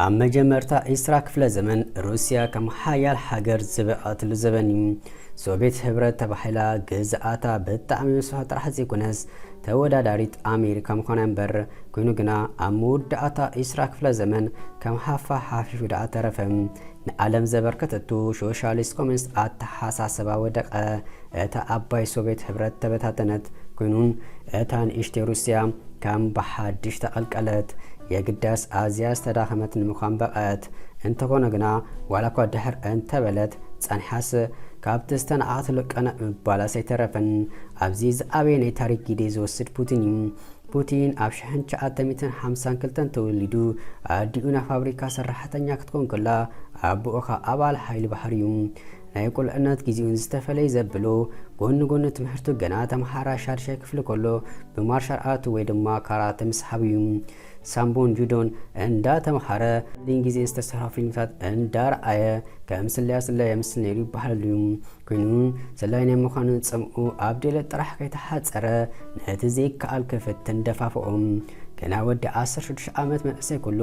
ኣብ መጀመርታ ዒስራ ክፍለ ዘመን፣ ሩስያ ከም ሓያል ሃገር ዝበቐትሉ ዘበን እዩ። ሶቪየት ህብረት ተባሂላ ግዝኣታ ብጣዕሚ ምስፋሕ ጥራሕ ዘይኮነስ፣ ተወዳዳሪት ኣሜሪካ ምዃና እምበር። ኮይኑ ግና፣ ኣብ መወዳእታ ዒስራ ክፍለ ዘመን ከም ሃፋ ሓፊፉ ደኣ ተረፈ። ንዓለም ዘበርከተቱ ሶሻሊስት ኮሚኒስት ኣተሓሳስባ ወደቐ። እታ ዓባይ ሶቪየት ህብረት ተበታተነት። ኮይኑን እታ ንእሽተይ ሩስያ ከም ብሓድሽ ተቐልቀለት። የግዳስ ኣዝያ ዝተዳኸመት ንምዃን በቐት። እንተኾነ ግና፣ ዋላ እኳ ድሕር እንተበለት፣ ጸኒሓስ ካብቲ ዝተናዕቐትሉ ቀነእ ምባላስ ኣይተረፈን። ኣብዚ ዝዓበየ ናይ ታሪክ ግዜ ዝወስድ ፑቲን እዩ። ፑቲን ኣብ ሽሕን ትሽዓተ ሚእትን ሓምሳን ክልተን ተወሊዱ፣ ኣዲኡ ናይ ፋብሪካ ሰራሕተኛ ክትኮን ከላ፣ ኣቦኡ ኸኣ ኣባል ሓይሊ ባሕሪ እዩ። ናይ ቁልዕነት ግዜኡን ዝተፈለየ ዘብሎ፣ ጎኒ ጎኒ ትምህርቱ ገና ተምሃራይ ሻድሻይ ክፍሊ ከሎ፣ ብማርሻል ኣርት ወይ ድማ ካራተ ምስሓብ እዩ። ሳምቦን ጁዶን እንዳተምሃረ፣ ሊን ግዜ ዝተሰርሑ ፊልምታት እንዳረኣየ፣ ከም ስለያ ስለያ የምስል ነይሩ ይበሃለሉ እዩ። ኮይኑ፣ ሰላይ ናይ ምዃኑ ጽምኡ ኣብ ድሌት ጥራሕ ከይተሓጸረ፣ ነቲ ዘይከኣል ክፍትን ደፋፍኦም። ገና ወዲ ዓሰርተ ሽዱሽተ ዓመት መንእሰይ ኩሉ፣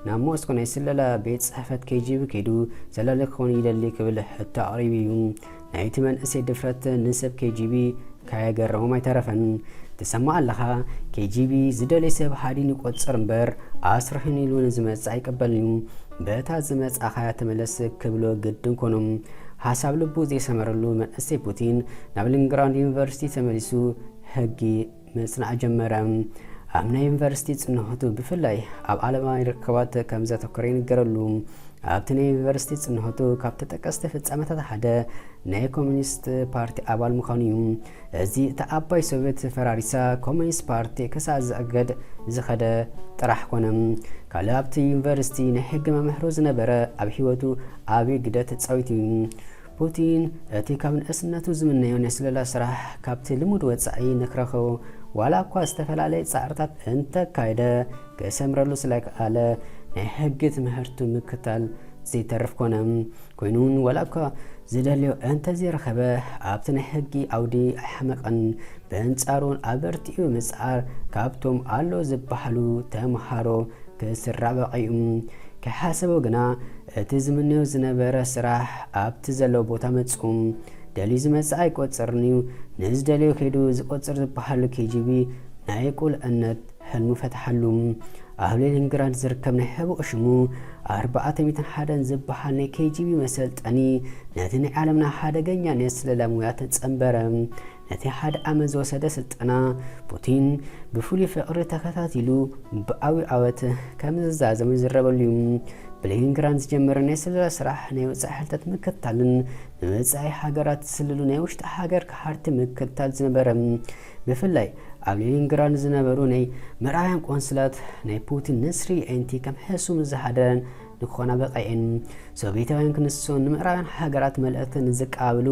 ናብ ሞስኮ ናይ ስለላ ቤት ጽሕፈት ኬ ጂ ቢ ከይዱ፣ ሰላሊ ክኸውን ይደሊ ክብል ሕቶ ኣቕሪቡ እዩ። ናይቲ መንእሰይ ድፍረት ንሰብ ኬ ጂ ቢ ካየገረሞም ኣይተረፈን። ትሰማዕ ኣለኻ፣ ኬ ጂ ቢ ዝደለየ ሰብ ሃዲን ይቆጽር እምበር፣ ኣስርሑኒ ኢሉ ንዝመጽእ ኣይቅበልን እዩ። በታ ዝመጻኻያ ተመለስ ክብሎ ግድን ኮኖም። ሓሳብ ልቡ ዘይሰመረሉ መንእሰይ ፑቲን ናብ ሌኒንግራንድ ዩኒቨርሲቲ ተመሊሱ ሕጊ ምጽናዕ ጀመረ። ኣብ ናይ ዩኒቨርሲቲ ጽንሖቱ ብፍላይ ኣብ ዓለማዊ ርክባት ከም ዘተኮረ ይንገረሉ። ኣብቲ ናይ ዩኒቨርሲቲ ጽንሖቱ ካብ ተጠቀስቲ ፍጻመታት ሓደ ናይ ኮሚኒስት ፓርቲ ኣባል ምዃኑ እዩ። እዚ እታ ዓባይ ሶቪየት ፈራሪሳ ኮሚኒስት ፓርቲ ክሳብ ዝእገድ ዝኸደ ጥራሕ ኮነ። ካልእ ኣብቲ ዩኒቨርሲቲ ናይ ሕጊ መምህሩ ዝነበረ ኣብ ህይወቱ ዓቢ ግደ ተጻዊቱ እዩ። ፑቲን እቲ ካብ ንእስነቱ ዝምነዮ ናይ ስለላ ስራሕ ካብቲ ልሙድ ወጻኢ ንክረኽቦ ዋላ እኳ ዝተፈላለየ ጻዕርታት እንተካየደ፣ ክሰምረሉ ስለ ከኣለ ናይ ሕጊ ትምህርቱ ምክታል ዘይተርፍ ኮነ። ኮይኑ እውን ዋላ እኳ ዝደልዮ እንተዘይረኸበ ኣብቲ ናይ ሕጊ ዓውዲ ኣይሓመቐን። በንጻሩ እውን ኣበርቲዑ ብምጽዓር ካብቶም ኣሎ ዝበሃሉ ተምሃሮ ክስራዕ በቒዑ። ከይሓሰቦ ግና እቲ ዝምነዮ ዝነበረ ስራሕ ኣብቲ ዘለዎ ቦታ መጹ። ደልዩ ዝመጽእ ኣይቆጽርን እዩ። ንዝደልዮ ከይዱ ዝቆጽር ዝበሃሉ ኬ ጂ ቢ ናይ ቁልዕነት ሕልሙ ፈትሓሉ። ኣብ ሌኒንግራድ ዝርከብ ናይ ሕቡእ ሽሙ ኣርባዕተ ሚእትን ሓደን ዝበሃል ናይ ኬ ጂ ቢ መሰልጠኒ ነቲ ናይ ዓለምና ሓደገኛ ናይ ስለላ ሙያ ተጸንበረ። ነቲ ሓደ ዓመት ዝወሰደ ስልጠና ፑቲን ብፍሉይ ፍቕሪ ተኸታቲሉ ብዓቢ ዓወት ከም ዝዛዘም ይዝረበሉ እዩ። ብሌኒንግራድ ዝጀመረ ናይ ስለላ ስራሕ ናይ ወጻኢ ሓይልታት ምክትታልን ንወጻኢ ሃገራት ዝስልሉ ናይ ውሽጢ ሃገር ከሓድቲ ምክትታል ዝነበረ። ብፍላይ ኣብ ሌኒንግራድ ዝነበሩ ናይ ምዕራባውያን ቆንስላት ናይ ፑቲን ንስሪ ኤንቲ ከም ሕሱም ዝሓደረን ንክኾና በቐየን። ሶቪየታውያን ክንሶን ንምዕራባውያን ሃገራት መልእኽቲ ንዝቀባብሉ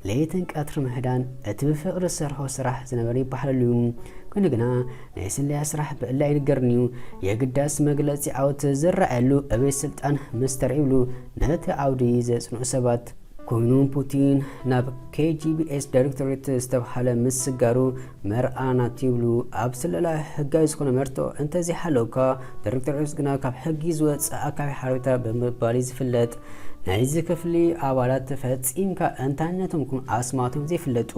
ለይትን ቀትሪ ምህዳን እቲ ብፍቕሪ ዝሰርሖ ስራሕ ዝነበረ ይበሃለሉ እዩ። ኮይኑ ግና ናይ ስለያ ስራሕ ብዕሊ ኣይንገርን እዩ። የግዳስ መግለጺ ዓወት ዝረኣየሉ ዕቤት ስልጣን ምስ ተራእዩ ይብሉ ነቲ ዓውዲ ዘጽንዑ ሰባት። ኮይኑ ፑቲን ናብ ኬ ጂ ቢ ኤስ ዳይሬክቶሬት ዝተባህለ ምስጋሩ መርኣናት ይብሉ። ኣብ ስለላ ሕጋዊ ዝኾነ መርትዖ እንተዘይሃለውካ፣ ዳይሬክቶሬት ግና ካብ ሕጊ ዝወጽእ ኣካቢ ሓበሬታ ብምባል እዩ ዝፍለጥ። ናይዚ ክፍሊ ኣባላት ፈጺምካ እንታይነቶም ይኹን ኣስማቶም ዘይፍለጡ፣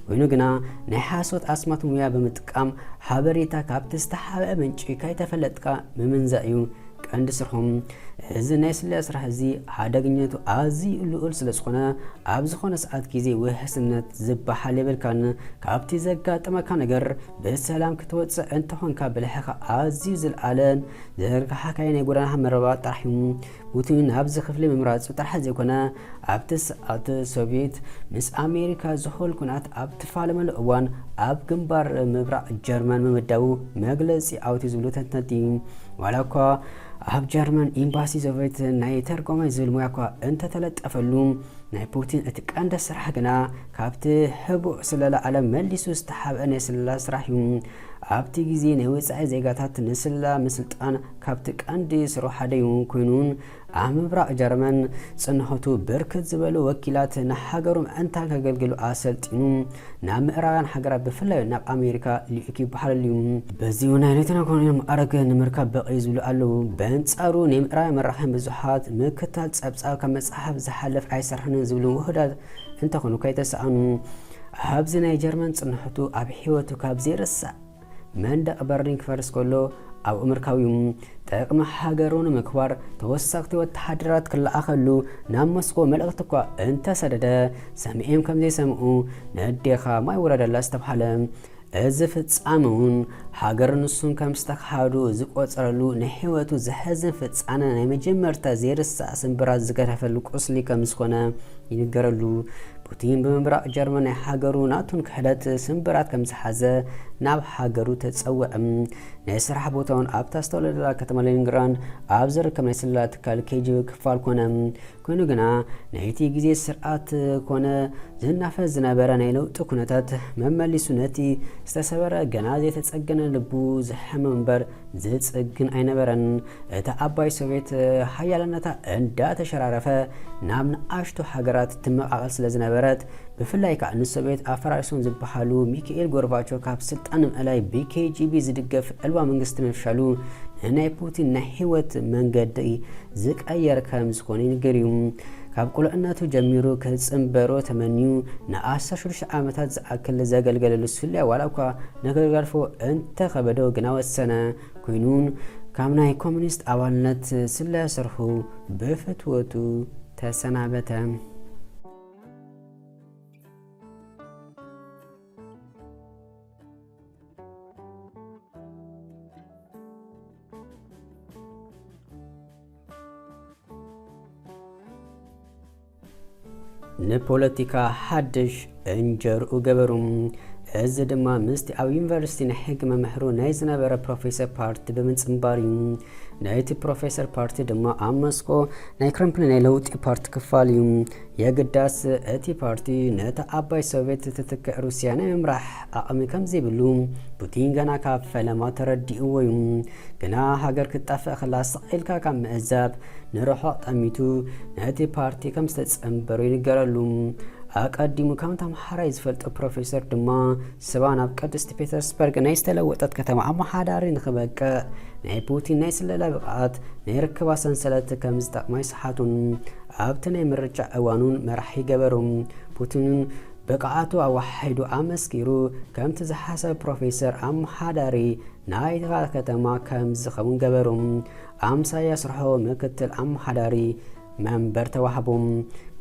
ኮይኑ ግና ናይ ሓሶት ኣስማት ሙያ ብምጥቃም ሓበሬታ ካብቲ ዝተሓብአ ምንጪ ከይተፈለጥካ ምምንዛእ እዩ ቀንዲ ስርሖም። እዚ ናይ ስለያ ስራሕ እዚ ሓደገኛቱ ኣዝዩ ልዑል ስለ ዝኾነ፣ ኣብ ዝኾነ ሰዓት ግዜ ውሕስነት ዝበሃል የብልካን። ካብቲ ዘጋጠመካ ነገር ብሰላም ክትወጽእ እንተኾንካ፣ ብልሕኻ ኣዝዩ ዝለዓለን ዘርግሓካዮ ናይ ጎደና መረባ ጥራሕ እዩ። ፑቲን ኣብዚ ክፍሊ ምምራጹ ጥራሕ ዘይኮነ፣ ኣብቲ ሰዓት ሶቪየት ምስ ኣሜሪካ ዝሆል ኩናት ኣብ ትፋለመሉ እዋን፣ ኣብ ግንባር ምብራቕ ጀርመን ምምዳቡ መግለጺ ዓወት እዩ ዝብሉ ተንተንቲ። ዋላ እኳ ኣብ ጀርመን ኤምባሲ ሶቪየት ናይ ተርጓማይ ዝብል ሙያ እኳ እንተተለጠፈሉ፣ ናይ ፑቲን እቲ ቀንዲ ስራሕ ግና ካብቲ ሕቡእ ስለላ ዓለም መሊሱ ዝተሓብአ ናይ ስለላ ስራሕ እዩ። ኣብቲ ግዜ ናይ ወጻኢ ዜጋታት ንስላ ምስልጣን ካብቲ ቀንዲ ስሩ ሓደ እዩ። ኮይኑን ኣብ ምብራቕ ጀርመን ጽንሖቱ ብርክት ዝበሉ ወኪላት ንሃገሮም እንታ ከገልግሉ ኣሰልጢኑ ናብ ምዕራባውያን ሃገራት ብፍላይ ናብ ኣሜሪካ ልኢኹ ይበሃለሉ እዩ። በዚ እውን ናይ ሌተና ኮሎኔል ማዕረግ ንምርካብ በቒ ዝብሉ ኣለዉ። በንጻሩ ናይ ምዕራባውያን መራኸቢ ብዙሓት ምክታል ጸብጻብ ካብ መጽሓፍ ዝሓለፍ ኣይሰርሕን ዝብሉ ውሁዳት እንተኾኑ ከይተሰኣኑ ኣብዚ ናይ ጀርመን ጽንሖቱ ኣብ ህይወቱ ካብ ዘይርሳዕ መንደቕ በርሊን ክፈርስ ከሎ ኣብኡ ምርካቡ እዩ። ጥቕሚ ሃገሩ ንምክባር ተወሰኽቲ ወተሃደራት ክለኣኸሉ ናብ ሞስኮ መልእኽቲ እኳ እንተሰደደ ሰሚዒም ከም ዘይሰምዑ ነዴኻ ማይ ውረደላ ዝተብሃለ እዚ ፍጻመ እውን ሃገር ንሱን ከም ዝተኻህዱ ዝቆጸረሉ ናይ ህይወቱ ዘሕዝን ፍጻነ ናይ መጀመርታ ዘይርሳዕ ስንብራት ዝገደፈሉ ቁስሊ ከም ዝኾነ ይንገረሉ። ፑቲን ብምብራቕ ጀርመን ናይ ሃገሩ ናቱን ክሕደት ስንብራት ከም ዝሓዘ ናብ ሃገሩ ተጸውዐ። ናይ ስራሕ ቦታውን ኣብታ ዝተወለደላ ከተማ ሌኒንግራንድ ኣብ ዝርከብ ናይ ስለላ ትካል ኬጂቢ ክፋል ኮነ። ኮይኑ ግና ናይቲ ግዜ ስርዓት ኮነ ዝናፈስ ዝነበረ ናይ ለውጢ ኩነታት መመሊሱ ነቲ ዝተሰበረ ገና ዘይተጸገነ ልቡ ዝሕመም እምበር ዝጽግን ኣይነበረን። እታ ዓባይ ሶቬት ሓያልነታ እንዳተሸራረፈ ናብ ንኣሽቱ ሃገራት ትመቓቐል ስለ ዝነበረት ብፍላይ ከዓ ንሶቬት ኣፈራሪሶም ዝበሃሉ ሚካኤል ጎርባቾ ካብ ስልጣን ንምእላይ ብኬጂቢ ዝድገፍ ዕልዋ መንግስቲ ምፍሻሉ ንናይ ፑቲን ናይ ህይወት መንገዲ ዝቀየር ከም ዝኾነ ይንገር እዩ። ካብ ቁልዕነቱ ጀሚሩ ክጽንበሮ ተመንዩ ንዓሰርተ ሽዱሽተ ዓመታት ዝኣክል ዘገልገለሉ ስለ ዋላ እኳ ንክገድፎ እንተኸበዶ ግና ወሰነ። ኮይኑን ካብ ናይ ኮሚኒስት ኣባልነት ስለ ስርሑ ብፍትወቱ ተሰናበተ። ንፖለቲካ ሓድሽ እንጀርኡ ገበሩ። እዚ ድማ ምስቲ ኣብ ዩኒቨርሲቲ ናይ ሕጊ መምህሩ ናይ ዝነበረ ፕሮፌሰር ፓርቲ ብምጽንባር እዩ። ናይቲ ፕሮፌሰር ፓርቲ ድማ ኣብ ሞስኮ ናይ ክረምፕሊ ናይ ለውጢ ፓርቲ ክፋል እዩ። የግዳስ እቲ ፓርቲ ነታ ዓባይ ሶቬት ትትክእ ሩስያ ናይ ምምራሕ ዓቕሚ ከም ዘይብሉ ፑቲን ገና ካብ ፈለማ ተረዲእዎ እዩ። ግና ሃገር ክትጠፍእ ከላ ስቕ ኢልካ ካብ ምዕዛብ ንርሑቕ ጠሚቱ ነቲ ፓርቲ ከም ዝተጸንበሮ ይንገረሉ። ኣቐዲሙ ከም ተምሃራይ ዝፈልጦ ፕሮፌሰር ድማ ስባ ናብ ቅድስቲ ፔተርስበርግ ናይ ዝተለወጠት ከተማ ኣመሓዳሪ ንኽበቅዕ ናይ ፑቲን ናይ ስለላ ብቕዓት ናይ ርክባት ሰንሰለት ከም ዝጠቕማ ይስሓቱን ኣብቲ ናይ ምርጫ እዋኑን መራሒ ገበሩ። ፑቲንን ብቕዓቱ ኣወሓሒዱ ኣመስኪሩ ከምቲ ዝሓሰብ ፕሮፌሰር ኣመሓዳሪ ናይታ ከተማ ከም ዝኸውን ገበሩ። ኣምሳያ ስርሖ ምክትል ኣመሓዳሪ መንበር ተዋህቦም።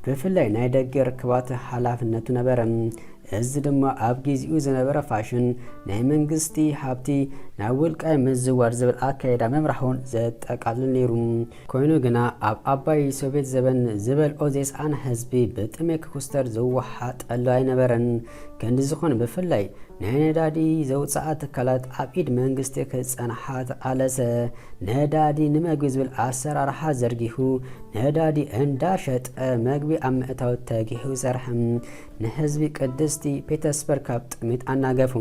ብፍላይ ናይ ደገ ርክባት ሓላፍነቱ ነበረ። እዚ ድማ ኣብ ጊዜኡ ዝነበረ ፋሽን ናይ መንግስቲ ሃብቲ ናብ ውልቃይ ምዝዋር ዝብል ኣካይዳ ምምራሑን ዘጠቃልል ነይሩ። ኮይኑ ግና ኣብ ኣባይ ሶቪየት ዘበን ዝበልኦ ዘይሰኣነ ህዝቢ ብጥሜ ክኩስተር ዝወሓጠሉ ኣይነበረን። ክንዲ ዝኾነ ብፍላይ ናይ ነዳዲ ዘውፅኣ ትካላት ኣብ ኢድ መንግስቲ ክፀንሓ ተቓለሰ። ነዳዲ ንመግቢ ዝብል ኣሰራርሓ ዘርጊሑ ነዳዲ እንዳሸጠ መግቢ ኣብ ምእታው ተጊሑ ይሰርሐ። ንህዝቢ ቅድስቲ ፔተርስበርግ ካብ ጥሜት ኣናገፉ።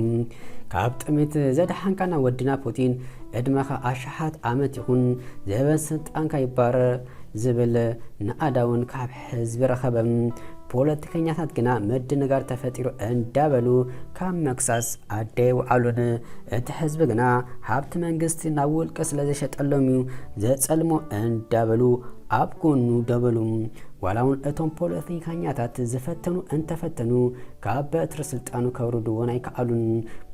ካብ ጥሜት ዘድሓንካና ወድና ፑቲን ዕድመኻ ኣሽሓት ዓመት ይኹን ዘበን ስልጣንካ ይባረር ዝብል ናእዳ እውን ካብ ህዝቢ ረኸበ። ፖለቲከኛታት ግና ምድንጋር ተፈጢሩ እንዳበሉ ካብ መክሳስ ኣደ ይውዓሉን እቲ ህዝቢ ግና ሃብቲ መንግስቲ ናብ ውልቂ ስለ ዘሸጠሎም እዩ ዘጸልሞ እንዳበሉ ኣብ ጎኑ ደበሉ። ዋላ እውን እቶም ፖለቲከኛታት ዝፈተኑ እንተፈተኑ ካብ በትሪ ስልጣኑ ከውርድዎን ኣይከኣሉን።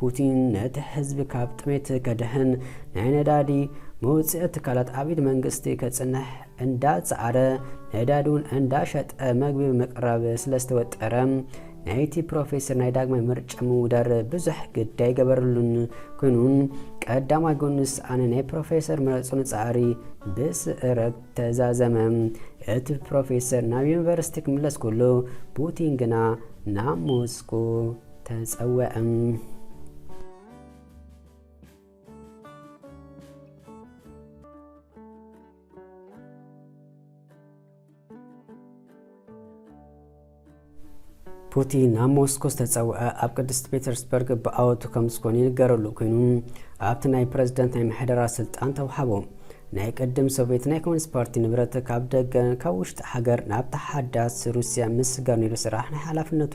ፑቲን ነቲ ህዝቢ ካብ ጥሜት ከድሕን ናይ ነዳዲ መውፅኢ ትካላት ኣብ ኢድ መንግስቲ ከፅንሕ እንዳፀዓረ ነዳዲ እውን እንዳሸጠ መግቢ ብምቅራብ ስለዝተወጠረ ናይቲ ፕሮፌሰር ናይ ዳግማይ ምርጫ ምውዳር ብዙሕ ግዳይ ገበርሉን። ኮይኑን ቀዳማይ ጎኑ ዝሰኣነ ናይ ፕሮፌሰር ምረፁኒ ፃዕሪ ብስዕረት ተዛዘመ። እቲ ፕሮፌሰር ናብ ዩኒቨርሲቲ ክምለስ ከሎ ፑቲን ግና ናብ ሞስኮ ተፀወዐ። ፑቲን ናብ ሞስኮ ዝተጸውዐ ኣብ ቅድስት ፔተርስበርግ ብዓወቱ ከም ዝኾነ ይንገረሉ ኮይኑ፣ ኣብቲ ናይ ፕረዚደንት ናይ ምሕደራ ስልጣን ተዋህቦ። ናይ ቅድም ሶቪየት ናይ ኮሚኒስት ፓርቲ ንብረት ካብ ደገ ካብ ውሽጢ ሃገር ናብ ተሓዳስ ሩስያ ምስጋር ነይሩ ስራሕ ናይ ሓላፍነቱ።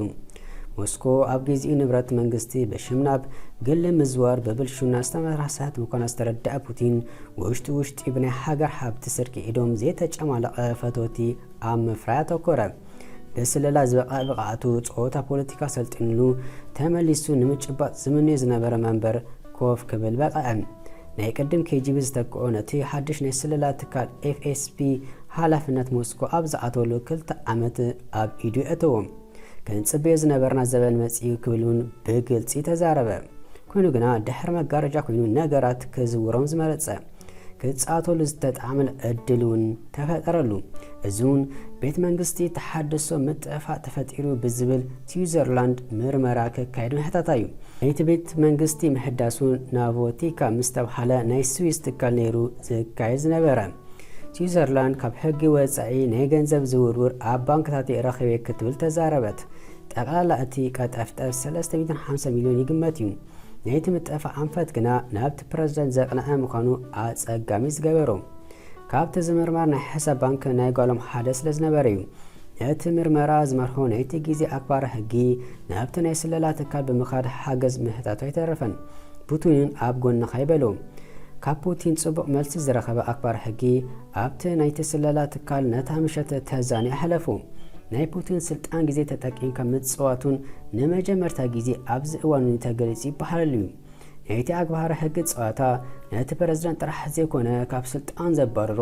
ሞስኮ ኣብ ግዜኡ ንብረት መንግስቲ ብሽም ናብ ግሊ ምዝዋር ብብልሹና ዝተመራሰት ምዃና ዝተረድአ ፑቲን፣ ውሽጢ ውሽጢ ብናይ ሃገር ሃብቲ ስርቂ ኢዶም ዘይተጨማለቐ ፈተውቲ ኣብ ምፍራይ ኣተኮረ። ብስለላ ዝበቕዐ ብቕዓቱ ጸወታ ፖለቲካ ሰልጢኑሉ ተመሊሱ ንምጭባጥ ዝምነዮ ዝነበረ መንበር ኮፍ ክብል በቕዐ። ናይ ቅድም ኬ ጂ ቢ ዝተክኦ ነቲ ሓድሽ ናይ ስለላ ትካል ኤፍ ኤስ ቢ ሓላፍነት ሞስኮ ኣብ ዝኣተወሉ ክልተ ዓመት ኣብ ኢዱ የእተዎ። ክንጽበዮ ዝነበርና ዘበን መጺኡ ክብል እውን ብግልጺ ተዛረበ። ኮይኑ ግና ድሕሪ መጋረጃ ኮይኑ ነገራት ክዝውሮም ዝመረጸ። ክጻወተሉ ዝተጣዕመ ዕድል እውን ተፈጠረሉ። እዚ እውን ቤት መንግስቲ ተሓድሶ ምጥፋእ ተፈጢሩ ብዝብል ስዊዘርላንድ ምርመራ ከካየድ ምሕታታ እዩ። ናይቲ ቤት መንግስቲ ምሕዳሱ ናቮቲካ ምስ ተብሃለ ናይ ስዊስ ትካል ነይሩ ዝካየድ ዝነበረ። ስዊዘርላንድ ካብ ሕጊ ወጻኢ ናይ ገንዘብ ዝውርውር ኣብ ባንክታት ረኺበ ክትብል ተዛረበት። ጠቕላላ እቲ ቀጠፍጠፍ ሰለስተ ሚእትን ሓምሳ ሚልዮን ይግመት እዩ። ናይቲ ምጥፋእ ኣንፈት ግና ናብቲ ፕረዚደንት ዘቕንዐ ምዃኑ ኣጸጋሚ ዝገበሮ። ካብቲ ዝምርመር ናይ ሕሳብ ባንክ ናይ ጓሎም ሓደ ስለ ዝነበረ እዩ። ነቲ ምርመራ ዝመርሖ ናይቲ ግዜ ኣክባሪ ሕጊ ናብቲ ናይ ስለላ ትካል ብምኻድ ሓገዝ ምህታቱ ኣይተረፈን። ፑቲንን ኣብ ጎንኻ ይበሎ። ካብ ፑቲን ጽቡቕ መልሲ ዝረኸበ ኣክባሪ ሕጊ ኣብቲ ናይቲ ስለላ ትካል ነታ ምሸት ተዛንዩ ኣሕለፉ። ናይ ፑቲን ስልጣን ግዜ ተጠቂምካ ምጽዋቱን ንመጀመርታ ግዜ ኣብዚ እዋን ተገሊጹ ይበሃለሉ እዩ። ናይቲ ኣክባሪ ሕጊ ጸዋታ ነቲ ፕረዚደንት ጥራሕ ዘይኮነ ካብ ስልጣን ዘባርሮ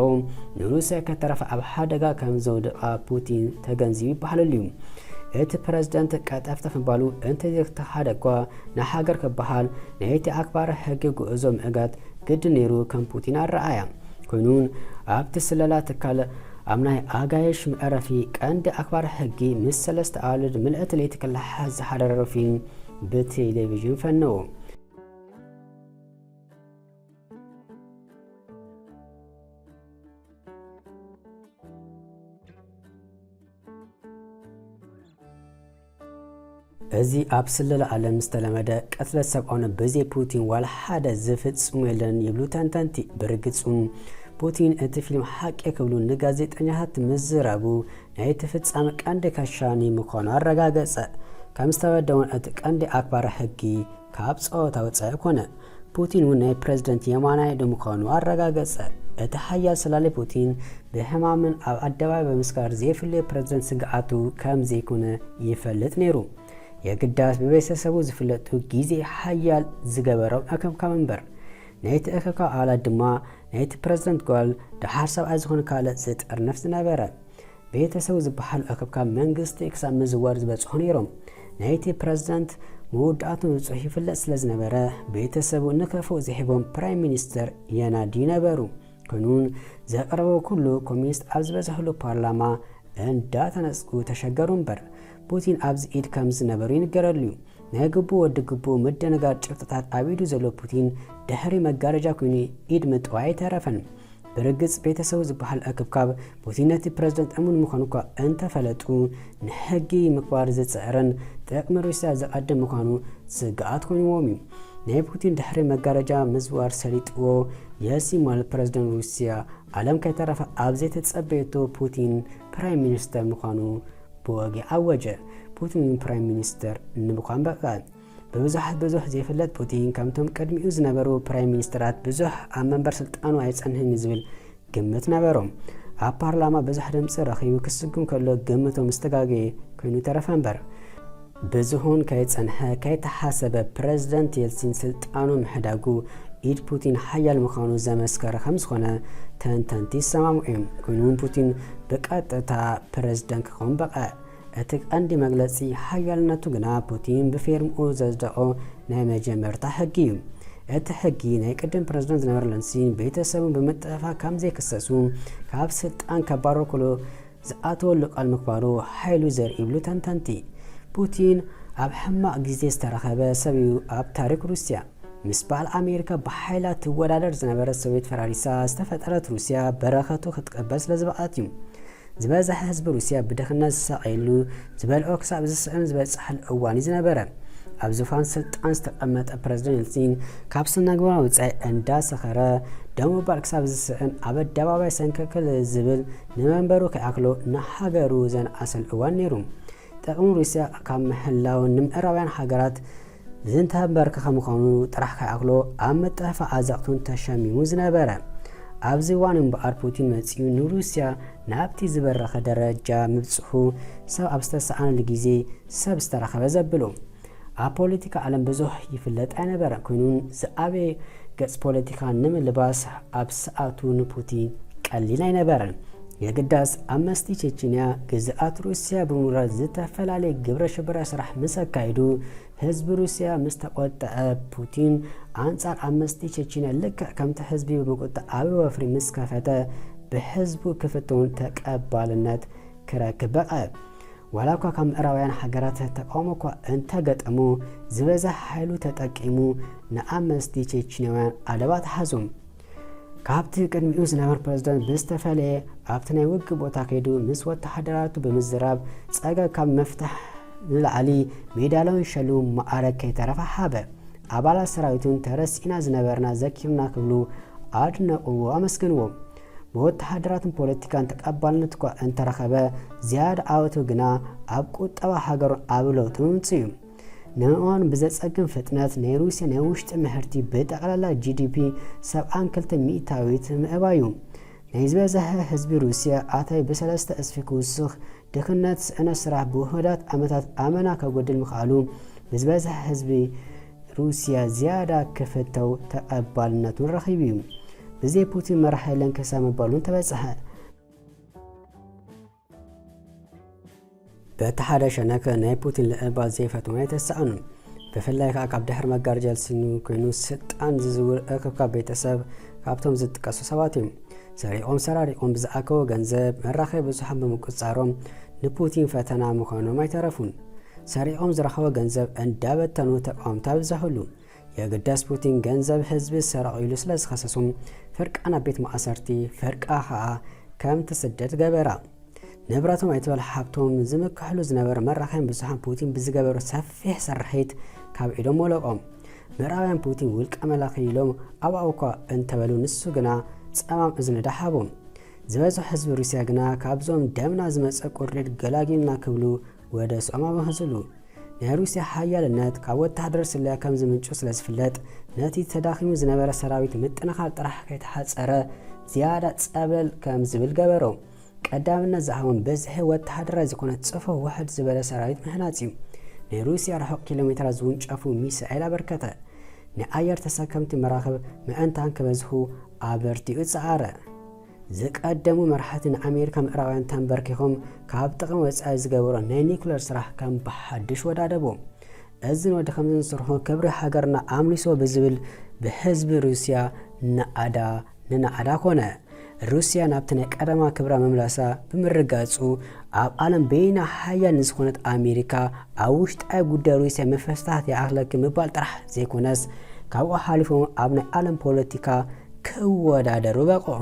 ንሩስያ ከተረፈ ኣብ ሓደጋ ከም ዘውድቓ ፑቲን ተገንዚቡ ይበሃለሉ እዩ። እቲ ፕረዚደንት ቀጠፍጠፍ ምባሉ እንተዘይተሓደ እኳ ንሃገር ክበሃል ናይቲ ኣክባሪ ሕጊ ጉዕዞ ምእጋድ ግድን ነይሩ ከም ፑቲን ኣረኣእያ። ኮይኑን ኣብቲ ስለላ ትካል ኣብ ናይ ኣጋይሽ መዕረፊ ቀንዲ ኣክባሪ ሕጊ ምስ ሰለስተ ኣዋልድ ምልእቲ ለይቲ ክለሓስ ዝሓደረሩ ፊልም ብቴሌቪዥን ፈነዎ። እዚ ኣብ ስለላ ዓለም ዝተለመደ ቅትለት ሰብኣውነት ብዘይ ፑቲን ዋላ ሓደ ዝፍጽሙ የለን ይብሉ ተንተንቲ። ብርግጽ እውን ፑቲን እቲ ፊልም ሓቂ ክብሉ ንጋዜጠኛታት ምዝራቡ ናይቲ ፍጻመ ቀንዲ ከሻኒ ምዃኑ ኣረጋገጸ። ከም ዝተበደ እውን እቲ ቀንዲ ኣክባሪ ሕጊ ካብ ጸወታ ወጻኢ ኮነ። ፑቲን እውን ናይ ፕረዚደንት የማናይ ኢዱ ምዃኑ ኣረጋገጸ። እቲ ሓያል ሰላሊ ፑቲን ብሕማምን ኣብ ኣደባባይ ብምስካር ዘይፍለዮ ፕረዚደንት ስግኣቱ ከም ዘይኮነ ይፈልጥ ነይሩ። የግዳስ ብቤተሰቡ ዝፍለጡ ግዜ ሓያል ዝገበሮም እክብካብ እምበር። ናይቲ እክብካብ ኣባላት ድማ ናይቲ ፕረዚደንት ጓል ደሓር ሰብኣይ ዝኾነ ካልእ ዝጥርንፍ ዝነበረ። ቤተሰቡ ዝበሃሉ እክብካብ መንግስቲ ክሳብ ምዝዋር ዝበጽሑ ነይሮም። ናይቲ ፕረዚደንት መወዳእቱ ንጹሕ ይፍለጥ ስለ ዝነበረ ቤተሰቡ ንከፍኡ ዝሂቦም ፕራይም ሚኒስተር የናድዩ ነበሩ። ኮይኑ እውን ዘቕረቦ ኩሉ ኮሚኒስት ኣብ ዝበዝሕሉ ፓርላማ እንዳተነጽጉ ተሸገሩ እምበር ፑቲን ኣብዚ ኢድ ከም ዝነበሩ ይንገረሉ እዩ። ናይ ግቡእ ወዲ ግቡእ ምድንጋር ጭብጥታት ኣብ ኢዱ ዘሎ ፑቲን ድሕሪ መጋረጃ ኮይኑ ኢድ ምጥዋይ ኣይተረፈን። ብርግጽ ቤተሰቡ ዝበሃል እክብካብ ፑቲን ነቲ ፕረዚደንት እሙን ምዃኑ እኳ እንተፈለጡ ንሕጊ ምኽባር ዝጽዕርን ጥቕሚ ሩስያ ዘቐድም ምዃኑ ስግኣት ኮይንዎም እዩ። ናይ ፑቲን ድሕሪ መጋረጃ ምዝዋር ሰሊጥዎ የሲማል ፕረዚደንት ሩስያ ዓለም ከይተረፈ ኣብ ዘይተጸበየቶ ፑቲን ፕራይም ሚኒስተር ምዃኑ ብወግዒ ኣወጀ። ፑቲን ፕራይም ሚኒስተር ንምዃን በቕዐ። ብብዙሓት ብዙሕ ዘይፍለጥ ፑቲን ከምቶም ቅድሚኡ ዝነበሩ ፕራይም ሚኒስተራት ብዙሕ ኣብ መንበር ስልጣኑ ኣይጸንህን ዝብል ግምት ነበሮም። ኣብ ፓርላማ ብዙሕ ድምፂ ረኺቡ ክስጉም ከሎ ግምቶም ዝተጋገየ ኮይኑ ተረፈ እምበር። ብዝኹን ከይጸንሐ ከይተሓሰበ ፕረዚደንት የልሲን ስልጣኑ ምሕዳጉ ኢድ ፑቲን ሓያል ምዃኑ ዘመስከረ ከም ዝኾነ ተንተንቲ ይሰማምዑ እዮም። ኮይኑ እውን ፑቲን ብቀጥታ ፕረዚደንት ክኸውን በቐ። እቲ ቀንዲ መግለጺ ሓያልነቱ ግና ፑቲን ብፌርምኡ ዘጽደቖ ናይ መጀመርታ ሕጊ እዩ። እቲ ሕጊ ናይ ቅድም ፕረዚደንት ዝነበረ ለንሲን ቤተሰቡን ብምጥፍፋእ ከም ዘይክሰሱ ካብ ስልጣን ከባረር ከሎ ዝኣተወሉ ቃል ምግባሩ ሓይሉ ዘርኢ ይብሉ ተንተንቲ። ፑቲን ኣብ ሕማቕ ግዜ ዝተረኸበ ሰብ እዩ ኣብ ታሪክ ሩስያ። ምስ በዓል ኣሜሪካ ብሓይላ ትወዳደር ዝነበረት ሶቪየት ፈራሪሳ ዝተፈጠረት ሩስያ በረኸቱ ክትቅበል ስለ ዝበቕዐት እዩ። ዝበዝሐ ህዝቢ ሩስያ ብድኽነት ዝሳቐየሉ፣ ዝበልዖ ክሳብ ዝስእን ዝበጽሓሉ እዋን እዩ ዝነበረ። ኣብ ዙፋን ስልጣን ዝተቐመጠ ፕረዚደንት የልትሲን ካብ ስነልቦና ወጻኢ እንዳሰኸረ ደው ምባል ክሳብ ዝስእን ኣብ ኣደባባይ ሰንከክል ዝብል ንመንበሩ ከይኣክሎ ንሃገሩ ዘንኣሰሉ እዋን ነይሩ። ጥቕሚ ሩስያ ካብ ምሕላውን ንምዕራባውያን ሃገራት ዝተንበርከኸ ምዃኑ ጥራሕ ከይኣክሎ ኣብ ምጥፍፋእ ኣዘቕቱን ተሸሚሙ ዝነበረ ኣብዚ እዋን እምበኣር ፑቲን መጺኡ ንሩስያ ናብቲ ዝበረኸ ደረጃ ምብጽሑ ሰብ ኣብ ዝተሰኣነሉ ግዜ ሰብ ዝተረኸበ ዘብሎ። ኣብ ፖለቲካ ዓለም ብዙሕ ይፍለጥ ኣይነበረ ኮይኑን ዝኣበየ ገጽ ፖለቲካ ንምልባስ ኣብ ሰዓቱ ንፑቲን ቀሊል ኣይነበረን። የግዳስ ኣብ መስቲ ቼችንያ ግዝኣት ሩስያ ብምውራር ዝተፈላለየ ግብረ ሽበራ ስራሕ ምስ ኣካይዱ ህዝቢ ሩስያ ምስ ተቆጠዐ ፑቲን ኣንጻር ኣብ መስቲ ቼችንያ ልክዕ ከምቲ ህዝቢ ብምቁጣዕ ዓቢ ወፍሪ ምስ ከፈተ ብህዝቡ ክፍትውን ተቀባልነት ክረክብ በቐ። ዋላ እኳ ካብ ምዕራባውያን ሃገራት ተቃውሞ እኳ እንተገጠሞ ዝበዝሕ ሓይሉ ተጠቂሙ ንኣመስቲ ቼችንያውያን ኣደባ ተሓዞም። ካብቲ ቅድሚኡ ዝነበረ ፕረዚደንት ብዝተፈለየ ኣብቲ ናይ ውግእ ቦታ ከይዱ ምስ ወተሃደራቱ ብምዝራብ ጸገም ካብ ምፍታሕ ንላዕሊ ሜዳላውን ሸልሙ መዓረግ ከይተረፈ ሃበ። ኣባላት ሰራዊቱን ተረሲእና ዝነበርና ዘኪርና ክብሉ ኣድነቕዎ ኣመስገንዎ። ብወተሃደራትን ፖለቲካን ተቐባልነት እኳ እንተረኸበ ዝያዳ ዓወቱ ግና ኣብ ቁጠባ ሃገሩ ዓቢ ለውጢ ምምፅኡ እዩ። ንምእማኑ ብዘጸግም ፍጥነት ናይ ሩስያ ናይ ውሽጢ ምህርቲ ብጠቕላላ ጂ ዲ ፒ ሰብዓን ክልተ ሚእታዊት ምእባዩ ናይ ዝበዝሐ ህዝቢ ሩስያ ኣታይ ብሰለስተ እስፊ ክውስኽ ድኽነት ስእነት ስራሕ ብውሑዳት ዓመታት ኣመና ከጎድል ምኽኣሉ ብዝበዝሐ ህዝቢ ሩስያ ዝያዳ ክፍተው ተቐባልነቱን ረኺቡ እዩ። ብዘይ ፑቲን መራሒ የለን ክሳብ ምባሉን ተበጽሐ። በቲ ሓደ ሸነክ ናይ ፑቲን ልዕልባ ዘይፈትዎም ኣይተሰኣኑን። ብፍላይ ከኣ ካብ ድሕሪ መጋረጃ ልሲኑ ኮይኑ ስልጣን ዝዝውር እክብካብ ቤተሰብ ካብቶም ዝጥቀሱ ሰባት እዮም። ሰሪቖም ሰራሪቖም ብዝኣከቦ ገንዘብ መራኸቢ ብዙሓን ብምቁጽጻሮም ንፑቲን ፈተና ምዃኖም ኣይተረፉን። ሰሪቖም ዝረኸቦ ገንዘብ እንዳበተኑ ተቃወምቲ ኣብዝሕሉ። የግዳስ ፑቲን ገንዘብ ህዝቢ ሰረቑ ኢሉ ስለ ዝኸሰሶም ፍርቃ ናብ ቤት ማእሰርቲ ፍርቃ ከኣ ከም ትስደድ ገበራ። ንብረቶም ኣይትበል ሃብቶም ዝምክሕሉ ዝነበረ መራኸቢ ብዙሓን ፑቲን ብዝገበሮ ሰፊሕ ስርሒት ካብ ኢዶም ወለቆም። ምዕራባውያን ፑቲን ውልቀ መላኺ ኢሎም ኣብኣ እኳ እንተበሉ ንሱ ግና ጸማም እዝኒ ደሓቦም። ዝበዝሑ ህዝቢ ሩስያ ግና ካብዞም ደምና ዝመጸ ቁርዲድ ገላጊልና ክብሉ ወደ ስኦም ኣመኸዝሉ። ናይ ሩስያ ሓያልነት ካብ ወተሃደር ስለያ ከም ዝምንጩ ስለ ዝፍለጥ ነቲ ተዳኺሙ ዝነበረ ሰራዊት ምጥንኻር ጥራሕ ከይተሓጸረ ዝያዳ ጸብለል ከም ዝብል ገበሮ። ቀዳምነት ዝሃቦም ብዝሒ ወተሃደራዊ ዝኾነ ጽፉፍ ውሕድ ዝበለ ሰራዊት ምህናጽ እዩ። ናይ ሩስያ ርሑቕ ኪሎ ሜትራት ዝውንጨፉ ሚሳኤል ኣበርከተ። ናይ ኣየር ተሰከምቲ መራኽብ ምእንታን ክበዝሑ ኣበርቲኡ ጸዓረ። ዝቀደሙ መራሕቲ ንኣሜሪካ ምዕራባውያን ተንበርኪኾም ካብ ጥቕሚ ወጻኢ ዝገበሮ ናይ ኒኩለር ስራሕ ከም ብሓድሽ ወዳደቦ። እዚ ንወዲ ከምዚ ንስርሖ ክብሪ ሃገርና ኣምሊሶ ብዝብል ብህዝቢ ሩስያ ናኣዳ ንናኣዳ ኮነ። ሩስያ ናብቲ ናይ ቀደማ ክብራ ምምላሳ ብምርጋጹ ኣብ ዓለም በይና ሓያል ንዝኾነት ኣሜሪካ ኣብ ውሽጣዊ ጉዳይ ሩስያ ምፍስታት ይኣኽለኪ ምባል ጥራሕ ዘይኮነስ ካብኡ ሓሊፎም ኣብ ናይ ዓለም ፖለቲካ ክወዳደሩ በቕዑ።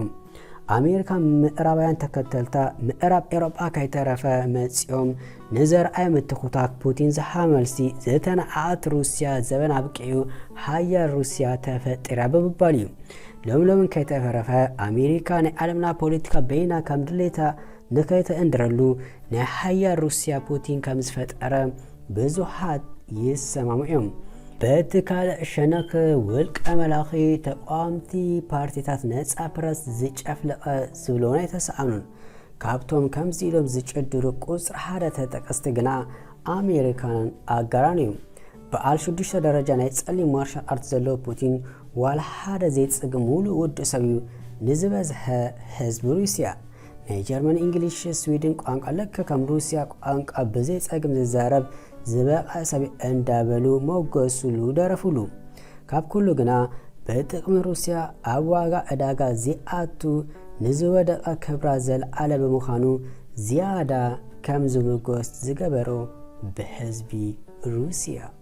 ኣሜሪካ ምዕራባውያን ተከተልታ ምዕራብ ኤሮጳ ከይተረፈ መጺኦም ንዘርኣይ ምትኹታት ፑቲን ዝሃ መልሲ ዝተነዓኣት ሩስያ ዘበን ኣብቂዑ ሓያል ሩስያ ተፈጢራ ብምባል እዩ። ሎም ሎምን ከይተፈረፈ ኣሜሪካ ናይ ዓለምና ፖለቲካ በይና ከም ድሌታ ንከይተእንድረሉ ናይ ሓያል ሩስያ ፑቲን ከም ዝፈጠረ ብዙሓት ይሰማሙ እዮም። በቲ ካልእ ሸነክ ውልቀ መላኺ ተቃወምቲ ፓርቲታት ነጻ ፕረስ ዝጨፍለቐ ዝብልዎን ኣይተሰኣኑን። ካብቶም ከምዚ ኢሎም ዝጭድሩ ቁጽሪ ሓደ ተጠቀስቲ ግና ኣሜሪካን ኣጋራን እዩ። በዓል ሽዱሽተ ደረጃ ናይ ጸሊም ማርሻል ኣርት ዘለዎ ፑቲን ዋላ ሓደ ዘይጽግም ሙሉእ ውዱእ ሰብ እዩ ንዝበዝሐ ህዝቢ ሩስያ። ናይ ጀርመን እንግሊሽ ስዊድን ቋንቋ ልክ ከም ሩስያ ቋንቋ ብዘይጸግም ዝዛረብ ዝበቐ ሰብ እንዳበሉ ሞገሱሉ ደረፉሉ። ካብ ኩሉ ግና ብጥቕሚ ሩስያ ኣብ ዋጋ ዕዳጋ ዝኣቱ ንዝወደቐ ክብራ ዘልዓለ ብምዃኑ ዝያዳ ከም ዝምጎስ ዝገበሮ ብህዝቢ ሩስያ።